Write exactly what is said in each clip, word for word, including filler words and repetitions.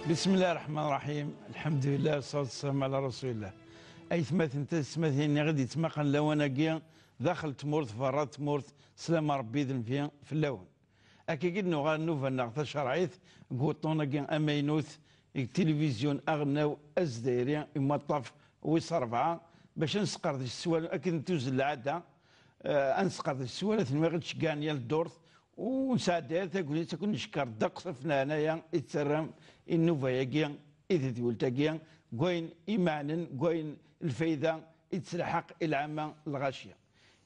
بسم الله الرحمن الرحيم. الحمد لله والصلاة والسلام على رسول الله. Aytmaten d teysetmatin-nni i ɣ-d-yettmaqan lawan-agi, daxel tmurt, berra tmurt, sslam n Rebbi d nnbi fell-awen. Akka i d-nuɣal nnuba-nneɣ tacerɛit deg wuṭṭun-agi amaynut deg tilivizyu aɣelnaw azdayri, imaṭṭaf wis ṛebɛa, bac ad nesqerdec s wawal akken tuzzel lɛada, eh, ad nesqerdec s wawal ad ten-nwiɣ ad ceggɛen yal ddurt, ur nesɛedda ara tagnit, ad ken-neckeṛ ddeqs ɣef leɛnaya i tettarram i nnuba-agi, i tedwilt-agi, deg wayen imeɛnen, deg wayen lfayda i d-telḥeq i lɛama lɣaci.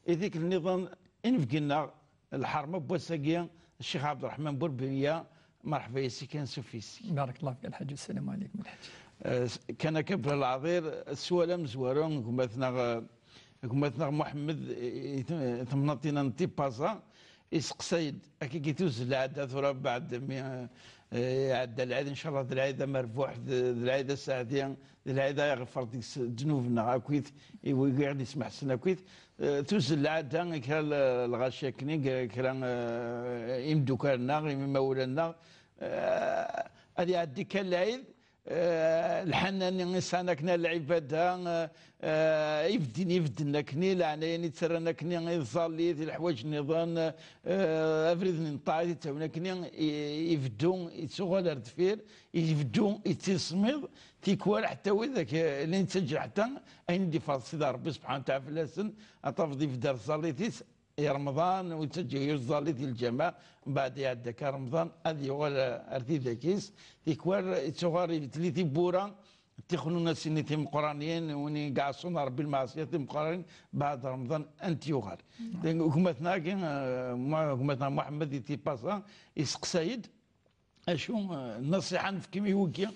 I tikkelt nniḍen, inebgi-nneɣ lḥerma n wass-agi, Ccix Ɛebderreḥman Burbiya, merḥba yes-k, ansuf yes-k. بارك الله فيك الحاج، السلام عليكم الحاج. Eh, s-, kan akka bla leɛḍil, sswal amezwaru n gma-tneɣ, eh, gma-tneɣ Muḥemmed, i, i, i temnaḍt-inna n Tipaza, iseqsay-d, akka i tuzzel lɛada tura, beɛd mi, eh, iɛedda lɛid, ncallah d lɛid amerbuḥ, d, d lɛid aseɛdi, d lɛid ara iɣeffer deg-s ddnub-nneɣ akkit, i wi i ɣ-d-ismeḥsen akkit. Eh, tuzzel lɛada i kra l-, lɣaci akkenni, i kra, eh, imdukal-nneɣ, imawlan-nneɣ, eh, ad iɛeddi kan lɛid, eh, lḥanani i sɛan akken ar lɛibada, eh, eh, ibeddi-, ibedden akkenni, leɛnaya-nni ttarran akkenni i tẓallit, i leḥwayeǧ nniḍen, eh, abrid n ṭṭaɛat i ttawin akkenni, i, ibeddu, ittuɣal ar deffir, ibeddu, ittismiḍ, tikwal ḥetta widak, eh, llan yettaǧǧa ḥetta ayen i d-ifreḍ Sidi Ṛebbi subḥanahu wa taɛala fell-asen, ad tafeḍ ibedd ar tẓallit-is, i Remḍan, ur yettaǧǧa yir tẓallit i lǧameɛ, mbeɛd iɛedda akka Remḍan, ad yuɣal ar tidak-is, tikwal ittuɣal ibeddel i tiwwura, tixnunasin-nni timeqqranin, win i iɛeṣṣun Ṛebbi lmeɛṣiyat timeqqranin, beɛd Remḍan ad n-t-yuɣal. Gma-tneɣ-agi, eh, Mu-, gma-tneɣ Muḥemmed i Tipaza, iseqsay-d, acu, eh, nnṣiḥa nefk i wigi,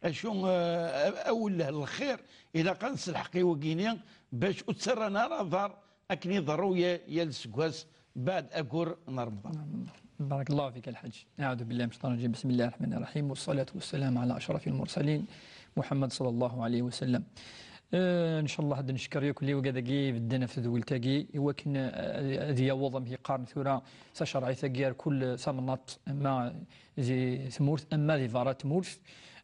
acu, eh, awelleh lxir, ilaq ad nselḥeq i wigi-ni, bac ur ttarran ara aḍar akken iḍerru ya-, yal seggas, beɛd aggur n Remḍan. بارك الله فيك الحاج. أعوذ بالله من الشيطان الرجيم. بسم الله الرحمن الرحيم. والصلاة والسلام على أشرف المرسلين محمد صلى الله عليه وسلم. Eh, ncallah ad neckeṛ yakk i wigad-agi ibedden ɣef tedwilt-agi, i wakken, eh, ad yaweḍ, amek i qqaren tura, tacerɛit-agi ar kul tamnaḍt, ama di tmurt, ama di berra tmurt.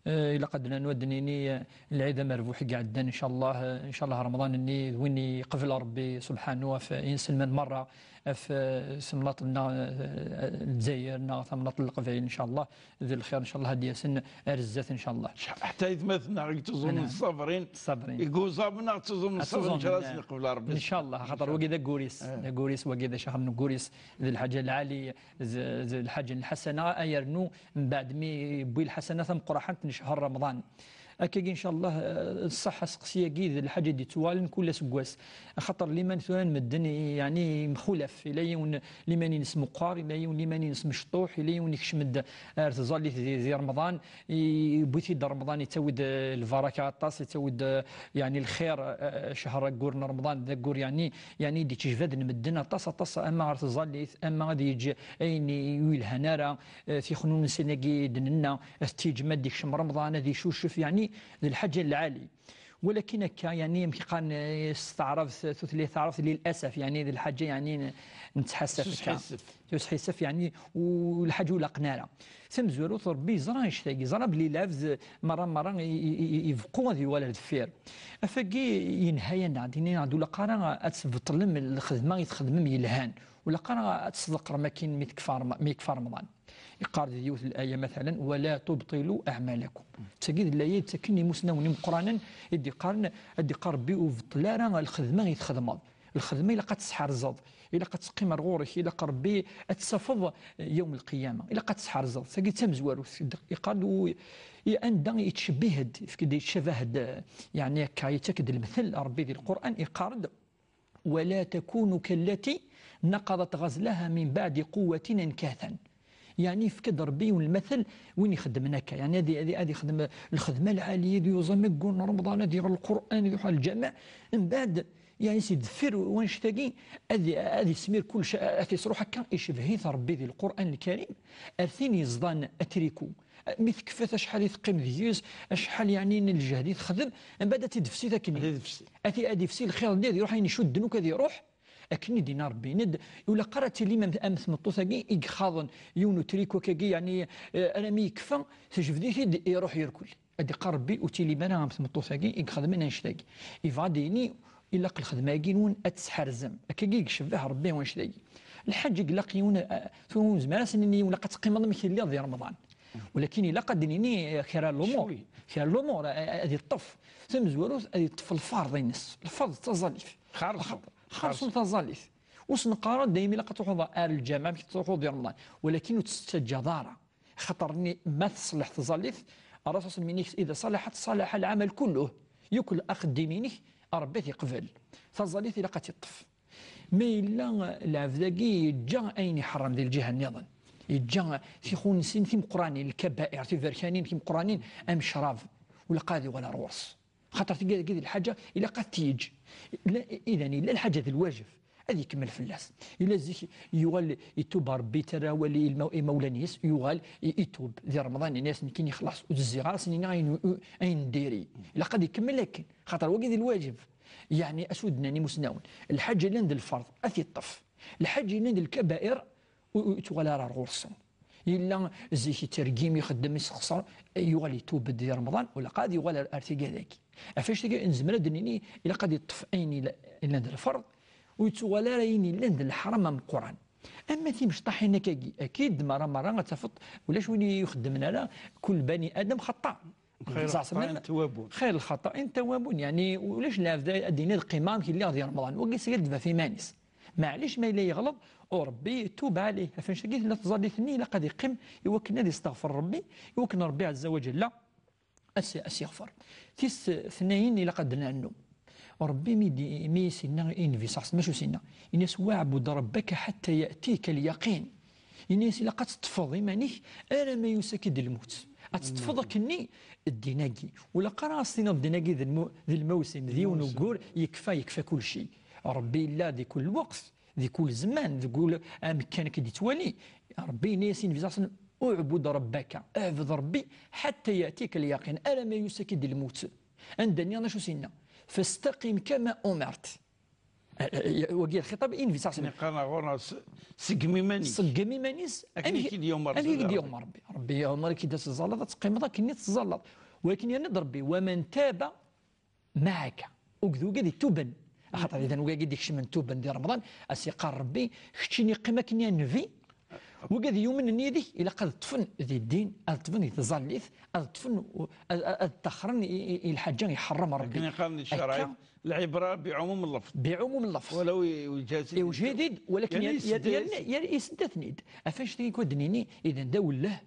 Eh, ilaq ad d-nini, eh, lɛid amerbuḥ i iɛeddan, ncallah, eh, ncallah Remḍan-nni d win yeqbel Ṛebbi subḥanu ɣef inselmen meṛṛa, ɣef, eh, temnaḍt-nneɣ, eh, Lezzayer neɣ tamnaḍt n Leqbayel, ncallah. D lxir, ncallah, ad d-yasen ar zdat, ncallah. Ḥetta aytmaten-nneɣ i yettuẓumen ṣṣabrin. Ṣṣabrin. Deg uẓamen neɣ ttuẓumen ṣṣabrin, ncallah ad sen-iqbel Ṛebbi. Ncallah, axaṭer wagi d aggur-is. Eh. D aggur-is, wagi d acaḥer n uggur-is, d lḥaǧa lɛali, d, d lḥaǧa n lḥasana, ay rnu, mbeɛd mi yewwi lḥasana tameqqraḥant n ccher Remḍan. Akkagi, ncallah, eh, ṣṣeḥ aseqsi-agi d lḥaǧa i d-yettwalen kul aseggas. Axaṭer liman tura n medden, yeɛni, yemxulaf. Yella yiwen liman-ines meqqer, yella yiwen liman-ines mecṭuḥ, yella yiwen ikcem-d ar tẓallit di, di Remḍan, i-, yewwi-t-id Remḍan, yettawi-d, eh, lbaraka aṭas, yettawi-d, eh, yeɛni lxir, eh, ccher aggur n Remḍan, d aggur yeɛni, yeɛni i d-ittejbaden medden aṭas, aṭas, ama ɣer tẓallit, ama ad yeǧǧ ayen i, i yelhan ara, eh, tixnunasin-agi d-nenna, ad t-yeǧǧem ad d-ikcem Remḍan, ad icucef, yeɛni d lḥaǧa n lɛali. Walakin akka, yeɛni, amek qqaren, eh, s taɛrabt, tutlayt taɛrabt, للأسف, yeɛni, d lḥaǧa, yeɛni, n-, nettḥassaf akka. Tusḥissef. Tusḥissef, yeɛni, u lḥaǧa ur laqen ara. Tamezwarut, Ṛebbi yeẓra annect-agi, yeẓra belli lɛebd merra, merra i, i, i, i, ibeqqu ad yuɣal ar deffir. Afagi yenha-yaneɣ-d, yenna-yaneɣ-d, ur ilaq ara ad tbeṭlem lxedma i txedmem yelhan, ur ilaq ara ad tesḍeqrem akin mi tekfa Rem-, mi yekfa Remḍan. Iqqar di yiwet n laya, matalan, ولا تبطلوا أعمالكم. Tagi d laya i d-ttaken imusnawen imeqqranen, i d-iqqaren, ad d-iqqar Rebbi, ur beṭṭel ara lxedma i txedmeḍ. Lxedma ilaq ad tesḥerzeḍ, ilaq ad teqqim ar ɣur-k, ilaq Rebbi ad t-tafeḍ yawm lqiyama, ilaq ad tesḥerzeḍ. Tagi d tamezwarut, iqqar-d u-, i-, anda yettcebbih-d, yefk-d, yettcabah-d, yeɛni akka, yettak-d lemtel Rebbi di Lqur'an, iqqar-d, ولا تكونوا كالتي نقضت غزلها من بعد قوة أنكاثا. Yeɛni, yefka-d Rebbi yiwen lmatel, win ixeddmen akka. Yeɛni, ad, ad, ad ixdem lxedma lɛali, ad yuẓam aggur n Remḍan, ad iɣer Lqur'an, ad iruḥ ɣer lǧameɛ. Mbeɛd, yeɛni, si deffir wannect-agi, ad, ad ismir kullec, ad t-isruḥ akka, icebbeḥ-it Rebbi di Lqur'an Lkarim, ar tin yeẓḍan atriku. Mi tekfa acḥal i teqqim deg-s, acḥal, yeɛni, n lǧehd i texdem, mbeɛd ad t-id-tefsi akken. Ad t-id-tefsi. Ad t-, ad ifsi lxir-nni, ad iruḥ ayen icudden akk ad iruḥ, Akken i d-yenna Rebbi, yenna-d, ur ilaq ara ad tilim am, am tmeṭṭut-agi i yexaḍen yiwen utriku akkagi, yeɛni, eh, armi yekfa, tejbed-it-id, iruḥ yerkel. Ad iqqar Rebbi, ur tilim ara am tmeṭṭut-agi i ixedmen annect-agi. Yebɣa ad d-yini, ilaq lxedma-agi-nwen ad tt-tḥerzem. Akkagi i icebbeḥ Rebbi annect-agi. Lḥaǧ i ilaq yiwen, eh, tura ur nezmir ad s-nini yiwen ilaq ad teqqimeḍ amek i telliḍ di Remḍan. Walakin ilaq ad d-nini, eh, kra n lumuṛ. Cwi. Kra n lumuṛ, eh, eh, ad yeṭṭef. Tamezwarut, ad yeṭṭef lferḍ-ines. Lferḍ d taẓallit. Xerṣum. Xaṭer, xerṣum taẓallit. Ur s-neqqar ara daymi ilaq ad truḥeḍ ar lǧameɛ, amek tettruḥuḍ di Remḍan. Walakin ur tt-tettaǧǧaḍ ara. Xaṭer-nni ma teṣleḥ tẓallit, Ṛṛasul s-, min-, إذا صلحت صلح العمل كله. Yakk axeddim-inek, Ṛebbi ad t-iqbel. Taẓallit ilaq ad tt-iṭṭef. Ma yella lɛebd-agi yeǧǧa ayen iḥeṛṛem di lǧiha nniḍen, yeǧǧa tixunesin timeqqranin, lkabair, tiberkanin timeqqranin, am ccrab, ur ilaq ad yuɣal ar ɣur-s. Xaṭer tigad-agi d lḥaǧa, ilaq ad t-yeǧǧ. La, idan, yella lḥaǧa d lwajeb, ad ikemmel fell-as. Yella zik yuɣal itub Ṛebbi, terra awal i lma-, imawlan-is, yuɣal i-, itub di Remḍan, yenna-yas, nekkini xlaṣ, ur d-zziɣ ara, s-nini ayen, ayen n diri. Ilaq ad ikemmel akken, xaṭer wagi d lwajeb. Yeɛni, acu d-nnan imusnawen? Lḥaǧa yellan d lferḍ, ad t-iṭṭef. Lḥaǧa yellan d lkabair, ur, ur ittuɣal ara ar ɣur-sen. Yella zik yettergim, ixeddem, yessexṣer, yuɣal itub-d di Remḍan, ur ilaq ad yuɣal ar, ar tigad-agi. Ɣef annect-agi nezmer ad d-nini, ilaq ad iṭṭef ayen ila-, yellan d lferḍ, ur yettuɣal ara ayen yellan d leḥram ameqqran. Ama timecṭaḥin akkagi, akid, merra, merra ad tafeḍ, ulac win i ixeddmen ara, كل بني آدم خطاء. خير الخطائين التوابون. خير الخطائين التوابون، يعني، ulac lɛebd ad d-yini ad qqimeɣ amek i lliɣ di Remḍan. Wagi s-, ad d-yebɛed iman-is. Maɛlic ma yella yeɣleḍ, u Ṛebbi tub ɛlih. Ɣef annect-agi tella tẓallit-nni, ilaq ad iqqim i wakken ad isteɣfer Ṛebbi, i wakken Ṛebbi ɛezza wa ǧella ad s-, ad s-iɣfer. Tis tnayen ilaq ad d-nernu. Ṛebbi mi d-, mi s-yenna i Nnbi ṣaḥ, macu s-yenna? Yenna-yas: واعبد ربك حتى يأتيك اليقين. Yenna-yas ilaq ad teṭṭfeḍ iman-ik arma yusa-k-id lmut. Ad teṭṭfeḍ akkenni ddin-agi. Ur ilaq ara ad s-tiniḍ ddin-agi d lmu-, d lmawsim, d yiwen uggur, yekfa, yekfa kulci. Ṛebbi yella di kul lweqt, di kul zzman, di kul amekkan akken i d-yettwali. Ṛebbi yenna-yas i Nnbi ṣaḥ sallem: اعبد ربك, ɛbed Ṛebbi, حتى يأتيك اليقين, arma yusa-k-id lmut. Anda nniḍen acu s-yenna? فاستقم كما أمرت. Eh, eh, wagi lxiṭab i Nnbi ṣaḥ sallem. Yeqqar ɣur-neɣ s-, seggem iman-ik. Seggem iman-is. Akken i k-id-yumeṛ Rebbi. Akken i k-id-yumeṛ Ṛebbi. Ṛebbi yumeṛ-ik-id ad teẓẓalleḍ, ad teqqimeḍ akken i teẓẓalleḍ. Walakin yenna-d Ṛebbi: ومن تاب معك. Ugad, ugad ituben. Axaṭer idan wagi d-ikecmen tuben di Remḍan, ad s-iqqar Ṛebbi, keččini qqim akken i Nnbi, wagi d yumnen yid-k, ilaq ad ṭṭfen di ddin, ad ṭṭfen di tẓallit, ad ṭṭfen, ad, ad, ad ṭṭaxren i, i, i lḥaǧa iḥeṛṛem Ṛebbi. Akken i qqaren di ccṛeɛ, akka, العبرة بعموم اللفظ. بعموم اللفظ. ولو يوجد. Iwjed-id, walakin yerna, yerna, yerna yessedda-ten-id. Ɣef annect-agi ad d-nini, idan d awelleh,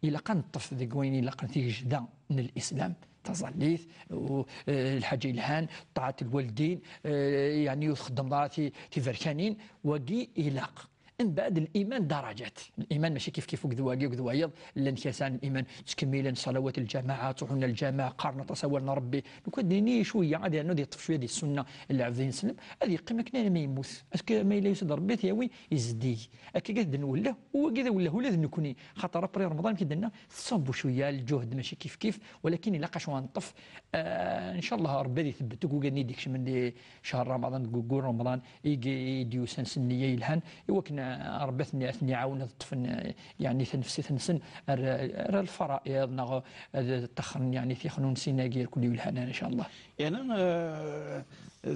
ilaq ad neṭṭef deg wayen ilaqen tigejda n Lislam, taẓallit, u, eh, lḥaǧa yelhan, ṭaɛat lwaldin, eh, yeɛni ur txeddmeḍ ara ti-, tiberkanin, wagi ilaq. Mbeɛd, liman darajat. Liman mačči kifkif, ugd wagi, ugd wayeḍ, llan kra sɛan liman, ttkemmilen ṣalawat lǧamaɛa, ttruḥun ar lǧameɛ, qqaren aṭas awal n Ṛebbi. Lukan ad d-nini cwiya, ad yernu ad yeṭṭef cwiya di ssunna n lɛebd ineslem, ad yeqqim akken armi yemmut. Parce que ma yella yusa-d Ṛebbi, ad t-yawi, yezdig. Akka i d-nwelleh, u wagi d awelleh ula d nekkni. Xaṭer après Remḍan, ki d-nenna, tettṣubbu cwiya, lǧuhd mačči kifkif, walakin ilaq acu ad neṭṭef. Ah, ncallah Ṛebbi ad itebbet akk wigad-nni i d-ikecmen di ccher Remḍan, deg waggur Remḍan, i, i d-yusan s nniya yelhan, i wakken, ah, Ṛebbi ad ten-, ad ten-iɛawen ad ṭṭfen, ah, yeɛni tanefsit-nsen ar, ar lfara'iḍ, neɣ ad ṭṭaxren, yeɛni, tixnunsin-agi irkul yelhan, ncallah. Yeɛni, ah,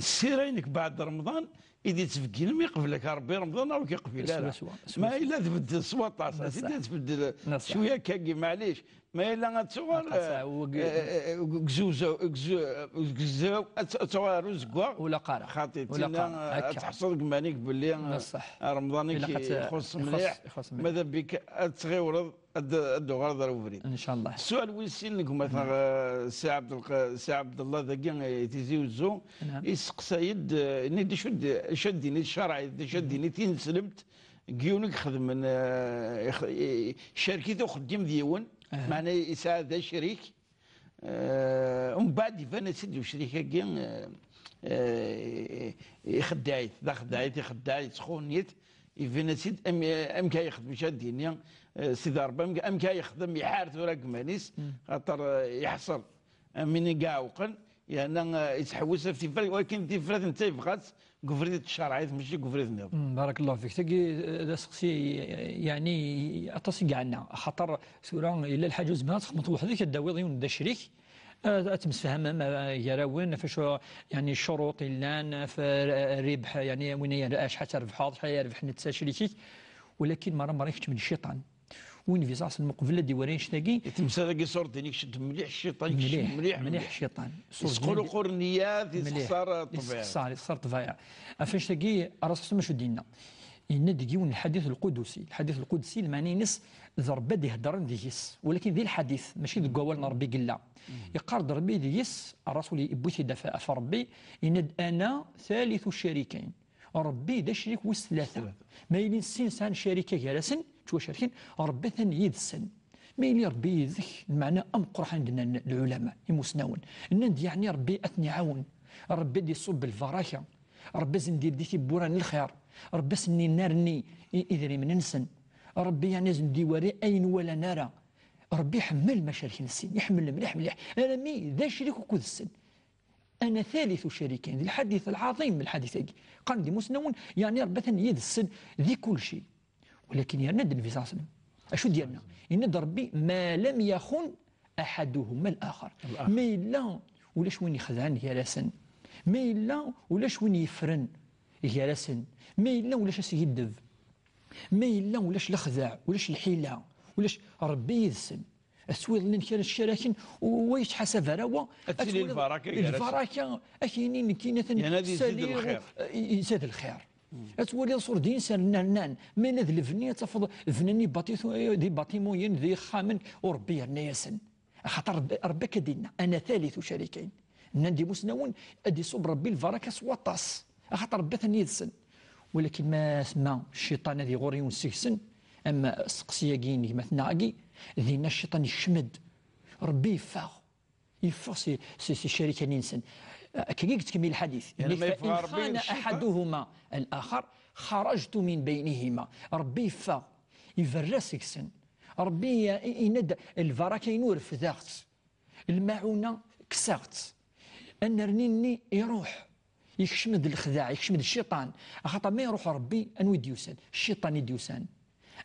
ssira-inek baɛd Remḍan, i d-yettbegginen mi iqbel-ak Ṛebbi Remḍan, ur k-iqbil ara. Swaswa, swaswa. Ma yella tbeddel s waṭas, swaswa, ad tbeddel cwiya akkagi, maɛlic. Ma yella ad tuɣal, aṭas, eh, ah, wagi, eh, eh, deg uzewzaw, deg uzu-, deg uzewzaw, ad t-, ad tuɣal ar uzeggaɣ. Ula qara. Xaṭi, ula tinna qara. Ad akka. Tḥesseḍ deg iman-ik belli, eh, Remḍan-ik ilaq ad t-, ixuṣṣ mliḥ. Ixuṣṣ, ixuṣṣ mliḥ. Mada bik ad tɣiwleḍ, ad, ad d-tuɣaleḍ ar ubrid. Ncallah. Ssual wis sin n gma-tneɣ, eh, Si Ɛebdelq-, Si Ɛebdellah dagi, eh, Tizi Uzzu, iseqsay-d, eh, ini-d acu d-, acu ad d-tini ccṛeɛ, d acu ad d-tini tineslemt, deg yiwen i ixedmen, eh, ix-, i-, icerk-it uxeddim d yiwen, meɛna yesɛa d acrik, eh, umbeɛd iban-as-id ucrik-agi, eh, eh, ixeddeɛ-it, d axeddaɛ-it, ixeddeɛ, yettxunn-it, iban-as-id am-, amek ara yexdem, acu ad d-yini, eh, Sidi Ṛebbi, amek, amek ara yexdem, iḥar tura deg iman-is, xaṭer, eh, yeḥṣel. Am win i iɛewqen, yerna, eh, yettḥewwis ɣef tifrat, walakin tifrat netta yebɣa-tt deg ubrid n tcerɛit, mačči deg ubrid nniḍen. Mm, barakallahu fik. Tagi, eh, d aseqsi, eh, yeɛni aṭas i yeɛna, axaṭer tura yella lḥaǧa ur tezmireḍ ad txedmeḍ weḥd-k, ad d-tawiḍ yiwen d acrik, eh, ad temsefhamem, eh, gar-awen, ɣef acu, yeɛni ccuruṭ yellan, ɣef, eh, rribḥ, yeɛni win yerbeḥ, acḥal trebḥeḍ, acḥal yerbeḥ netta acrik-ik, walakin merra merra ikeččem-d cciṭan. Win bi ẓas lmuqbel ad iwala annect-agi. Temsal-agi ṣṣuṛ-din ikcem mliḥ cciṭan, ikcem mliḥ, mliḥ, mliḥ. Cciṭan. Yesquluqur nniyat, mliḥ. Yessexṣar ṭṭbiɛa. Yessexṣar, yessexṣar ṭṭbiɛa. Ɣef annect-agi, ara s-xsum acu d-yenna. Yenna-d deg yiwen lḥadit lqudusi. Lḥadit lqudusi, lmeɛna-ines d Ṛebbi ad iheddren deg-s. Walakin di lḥadit, mačči deg wawal n Ṛebbi i yella. Yeqqar-d Ṛebbi deg-s, Ṛṛasul yewwi-t-id ɣef, ɣef Ṛebbi, yenna-d: "Ana thalithu ccarikayn." Ṛebbi d acrik wis tlata. Ma yili sin sɛan ccarika gar-asen, ttwacerken, Ṛebbi atan yid-sen. Ma yili Ṛebbi yid-k, lmeɛna ameqqran i d-nnan lɛulama, imusnawen. Nnan-d, yeɛni Ṛebbi ad ten-iɛawen. Ṛebbi ad iṣubb lbaraka. Ṛebbi ad sen-d-yeldi tiwwura n lxir. Ṛebbi ad sen-innerni i-, idrimen-nsen. Ṛebbi yeɛni ad sen-d-iwari ayen ur walan ara. Ṛebbi iḥemmel ma cerken sin, iḥemmel mliḥ mliḥ. Armi d acrik ukud-sen. Ana thalithu ccarikayn. D lḥadit lɛaḍim, lḥadit-agi. Qqaren-d imusnawen, yeɛni Ṛebbi atan yid-sen di kulci. Walakin yerna-d Nnbi ṣalla Llahu ɛalayhi wa sallam. Acu d-yerna? Yenna-d Ṛebbi: "Ma lam yaxun aḥaduhuma al-axar." Ma yella ulac win ixedɛen gar-asen, ma yella ulac win yeffren gar-asen, ma yella ulac askiddeb, ma yella ulac lexdeɛ, ulac lḥila, ulac, Ṛebbi yid-sen. Ad twiḍ llan kra ccaraken, u-, wa yettḥasab ara wa. Ad tili lbaraka gar-asen. Lbaraka, ad k-yini nekkini atan yerna ad yezid saliɣ, lxir. Yezid lxir. Ad twaliḍ ṣṣuṛ-din s rnan, ma yella d lebni ad tafeḍ bnan ibatitu-, d ibatimuyen, d ixxamen, u Ṛebbi yerna-yasen. Axaṭer Ṛebbi, Ṛebbi akka d-yenna: "Ana thalithu ccarikayn." Nnan-d imusnawen, ad iṣubb Ṛebbi lbaraka s waṭas. Axaṭer Ṛebbi atan yid-sen. Walakin ma semma cciṭan ad iɣur yiwen seg-sen, am asteqsi-agi n gma-tneɣ-agi, dinna cciṭan ikcem-d. Ṛebbi yeffeɣ. Yeffeɣ si, si, si ccarika-nni-nsen. Akkagi i yettkemmil lḥadit. Yeɛni ma yeffeɣ Ṛebbi, xana cciṭan? Aḥaduhuma al-axar, xarajtu min baynihima. Ṛebbi yeffeɣ, iberra seg-sen. Ṛebbi i-, i-, yenna-d, lbaraka-inu refdeɣ-tt. Lmaɛuna kkseɣ-tt. Anerni-nni iruḥ. Yekcem-d lexdeɛ, yekcem-d cciṭan. Axaṭer ma iruḥ Ṛebbi, anwa i d-yusan? Cciṭan i d-yusan.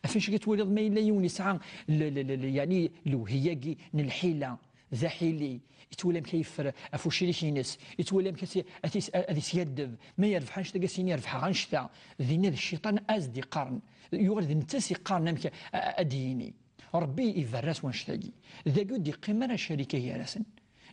Ɣef acu i twaliḍ ma yella yiwen yesɛa l-, l-, l-, l-, yeɛni lewhi-agi n lḥila, d aḥili, yettwali amek ay yeffer ɣef ucrik-ines, yettwali amek ad s-, ad s-, ad iskaddeb, ma yerbeḥ annect-agi ad s-yini rebḥeɣ annect-a, dinna d cciṭan as-d-iqqaren, yuɣal d netta as-iqqaren amek a-, a-, ad d-yini. Ṛebbi iberra-s wanect-agi. Dagi ur d-iqqim ara ccarika gar-asen.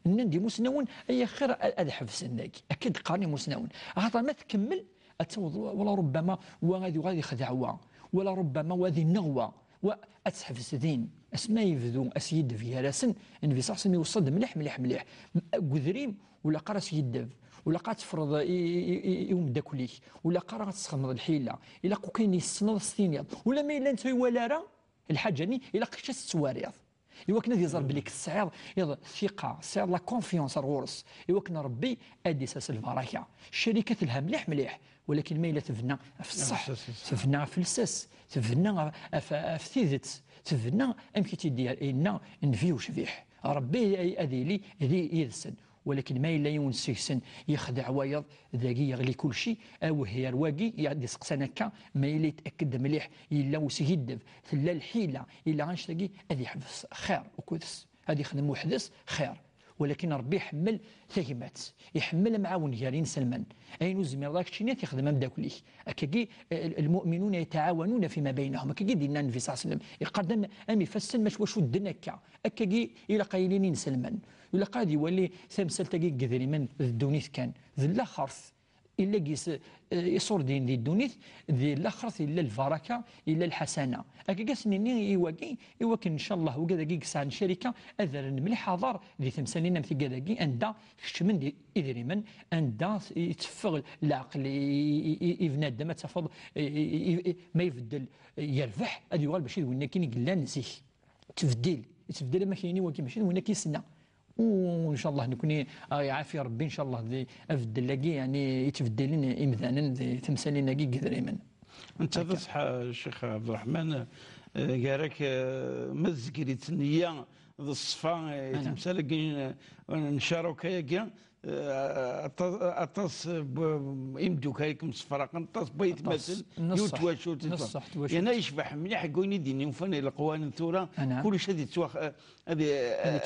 Nnan-d imusnawen, ay axir a-, ad ḥebsen dagi. Akka i d-qqaren imusnawen. Axaṭer ma tkemmel, ad taweḍ, wala rubbama wa ad yuɣal ad ixdeɛ wa, wala rubbama wa ad ineɣ wa, wa ad teḥbes din. Asmi yebdu askiddeb gar-asen, Nnbi ṣalla Llahu ɛalayhi wa sallam iweṣṣa-d mliḥ, mliḥ, mliḥ. Deg udrim, ur ilaq ara askiddeb, ur ilaq ara ad teffreḍ i, i, i, i umeddakel-ik, ur ilaq ara ad tesxedmeḍ lḥila, ilaq akk ayen yessneḍ ad s-tiniḍ. Ula ma yella netta ur iwala ara, lḥaǧa-nni, ilaq kečč ad tettwariḍ. Iwakken ad iẓer belli tesɛiḍ iḍ thiqa, tesɛiḍ la confiance ar ɣur-s. Iwakken Ṛebbi ad d-isers lbaraka. Ccarika telha mliḥ, mliḥ, walakin ma yella tebna ɣef ṣṣeḥ, ɣef ṣṣeḥ, tebna ɣef lsas, tebna ɣef, ɣef, ɣef tidet, tebna amek i tt-id-yenna Nnbi ucbiḥ. Ṛebbi ad yili di, yid-sen. Walakin ma yella yiwen seg-sen yexdeɛ wayeḍ, dagi yeɣli kulci. Awehhi ar wagi i d-iseqsan akka, ma yella yet'akked mliḥ, yella uskiddeb, tella lḥila, yella annect-agi, ad yeḥbes xir ukud-s, ad yexdem weḥd-s xir. Walakin Ṛebbi iḥemmel tagmat, iḥemmel amɛawen gar inselmen. Ayen ur zmireḍ ara keččini ad t-ixdem ameddakel-ik. Akkagi, eh, lmu'minuna yata'awanuna fima baynahum. Akkagi d-yenna Nnbi ṣalla Llahu ɛalayhi wa sallam. Iqqar-d am, am ifassen mačči wacu dden akka. Akkagi ilaq ad ilin inselmen. Ilaq ad iwali tamsalt-agi deg idrimen d ddunit kan. D laxert. Illa gis, eh, iṣurdiyen di ddunit, di laxert illa lbaraka, illa lḥasana. Akka i as-nini i wagi, i wakken, ncallah, wigad-agi i yesɛan ccarika, ad rren mliḥ aḍar di temsalin am tigad-agi, anda keččmen di idrimen, anda i, i teffeɣ leɛqel i, i, i, i bnadem, ad tafeḍ, i, i, i, i, ma ibeddel, yerbeḥ, ad yuɣal mačči d winna kan i yellan zik. Ttbeddil, yettbeddil am akken wagi, mačči d win akka i yesna. U ncallah nekni, a iɛafi Rebbi, ncallah di abeddel-agi, yeɛni yettbeddilen imdanen di temsalin-agi n yidrimen. Netta d ṣṣeḥ, Ccix Ɛebderreḥman, eh, gar-ak, eh, ma tezger-itt nniya d ṣṣfa, eh, i temsal-agi, eh, n ccaruka-agi, Eh, aṭas, aṭas n imeddukal i yemsefraqen, aṭas n waytmaten, yiwet twacult. Yerna yecbeḥ mliḥ deg wayen i d-yenna ufan i leqwanen tura, kullec ad yettwax-, ad,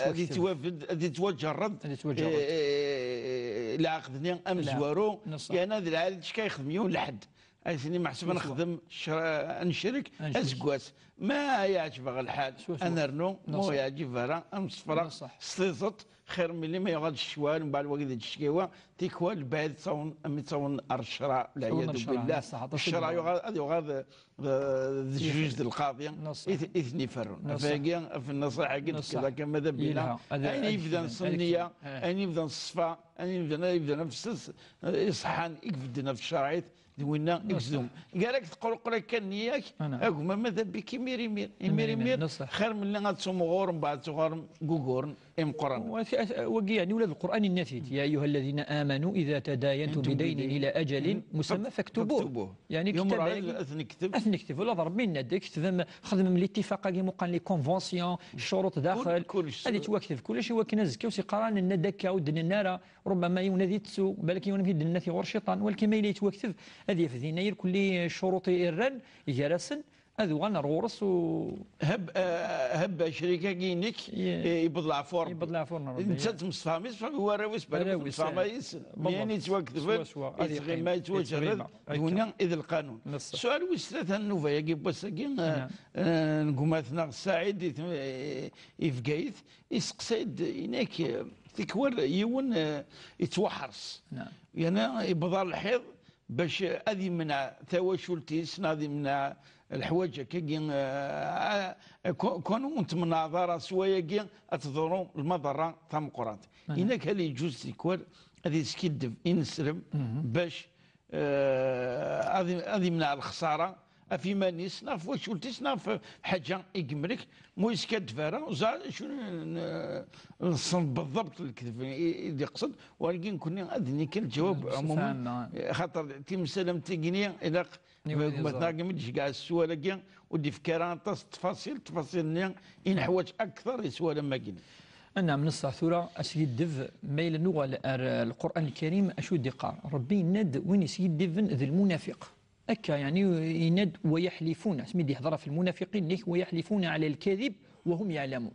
ad yettwabedd, ad yettwaǧerred, eh, lɛaqed-nni amezwaru. Yerna d lɛali d-yexdem yiwen lḥedd. Ay tini meḥsub ad nexdem, ad necrek aseggas. Ma yeɛǧeb-aɣ lḥal, ad nernu, ma ur yeɛǧib ara, ad nemsefraq s tiẓeṭ, xir milli ma yuɣal ccwal, mbeɛd wagi d cckiwa, tikwal lbaɛid ttawen, am yettawen ar ccṛeɛ, lɛiyadu billah. Ccṛeɛ yuɣal, ad yuɣal d, d, d jjuj d lqaḍi i t-, i ten-iferrun. Ɣef wagi, ɣef nnaṣiḥa-agi d-tefkiḍ akka, ma d abila, ayen yebdan s nniya, ayen yebdan s ṣṣfa, ayen yebdan, ayen yebdan ɣef s-, iṣeḥḥan i ibedden ɣef tcerɛit, d winna i yezdum. Gar-ak teqreqer akka nniya-k, agma ma d abik imir imir, imir imir, xir milli ad tumɣur, mbeɛd tuɣarem deg uguren imeqqranen. Wagi, yeɛni, ula d Lqur'an yenna-t-id: يا أيها الذين آمنوا إذا تداينتم بدين إلى أجل مسمى فاكتبوه. Yeɛni, ad t-nekteb. Ad t-nekteb. Ula d Ṛebbi yenna-d, ketbem, xedmem littifaq-agi, meqqan, les conventions, ccuruṭ daxel, ad yettwakteb kullec i wakken azekka ur s-yeqqar ara nenna-d akka, ur d-nenna ara. Rubbama yiwen ad yettu, balak yiwen amek i d-nenna tiɣur cciṭan, walakin ma yella yettwakteb, ad yaf dinna irkelli ccuruṭ i rran gar-asen, ad uɣalen ar ɣur-s u... Heb, eh, heb acrik-agi-inek, eh, yewweḍ leɛfu n Ṛebbi. Yewweḍ leɛfu n Ṛebbi, netta temsefham-it, warraw-is, balak temsefham yis-sen. Mi ayen yettwaketben, yettɣima, yettwajerred, d winna i d lqanun. Ssual wis tlata n nnuba-agi n wass-agi, eh, eh, n gma-tneɣ Saɛid i t-, eh, i Bgayet, iseqsay-d, inak, eh, tikwal yiwen, eh, yettwaḥres. Yerna yebḍa lḥiḍ bac ad yemneɛ tawacult-is, neɣ ad yemneɛ leḥwaǧ akkagi, eh, eh, ku-, kun ur temneɛḍ ara s wayagi ad tḍuru lmaḍerra tameqqrant. Inak hal yeǧǧuz tikwal ad yeskiddeb ineslem bac eh, ad, ad yemneɛ lexsara ɣef iman-is, neɣ ɣef twacult-is, neɣ ɣef lḥaǧa i yemlek, ma ur yeskaddeb ara, ẓer acu n, n, nessen beḍḍabt lekdeb i, i d-iqsed, walakin nekkni ad d-nini kan lǧawab ɛmumi, xaṭer timsal am tigini ilaq ma tneɣ mi d-tceggeɛ sswal-agi, ur d-ifka ara aṭas n ttfaṣil, ttfaṣil-nni i neḥwaǧ akteṛ i sswal am wagi. Anɛam, neṣṣeḥ. Tura askiddeb, ma yella nuɣal ar, eh, Lqur'an Lkarim, acu i d-iqqar? Ṛebbi yenna-d win yeskiddiben d lmunafiq. Akka, yeɛni, yenna-d: ويحلفون, asmi d-yehdeṛ ɣef lmunafiqin, yenna-k: ويحلفون على الكذب وهم يعلمون.